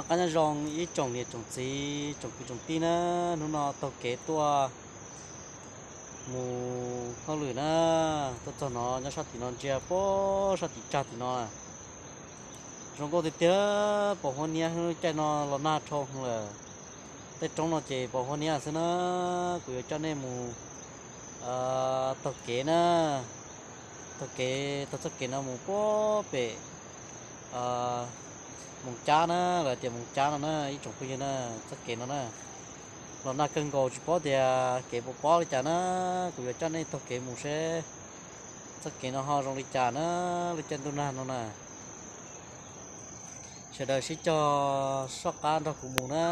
Qab nyob zoo ib tsoom niam tsoom txiv tsoom kwv tsoom tij na, hnub no taug kev tuaj mus hauj lwm na, tuaj txog no nyob sab tim no ntsia puag sab tim tsag tim no. Zoo nkauj tiag tiag, pos huab niab, caij no los nag dhau lawm. Tej roob no ces pos huab niab xwb na, kuv yuav coj nej mus taug kev na, taug kev, taug txoj kev no mus puag pem Moos Cab na, lawv tias Moos Cab no na ib tsoom phooj ywg na, txoj kev no na. Los nag kawg nkaus tsis paub tias kev puas pob li cas na, kuv yuav coj nej taug kev mus seb txoj kev no ho zoo li cas na, lub caij ntuj nag no na. Sawv daws sib cog soj qab nrog kuv mus na.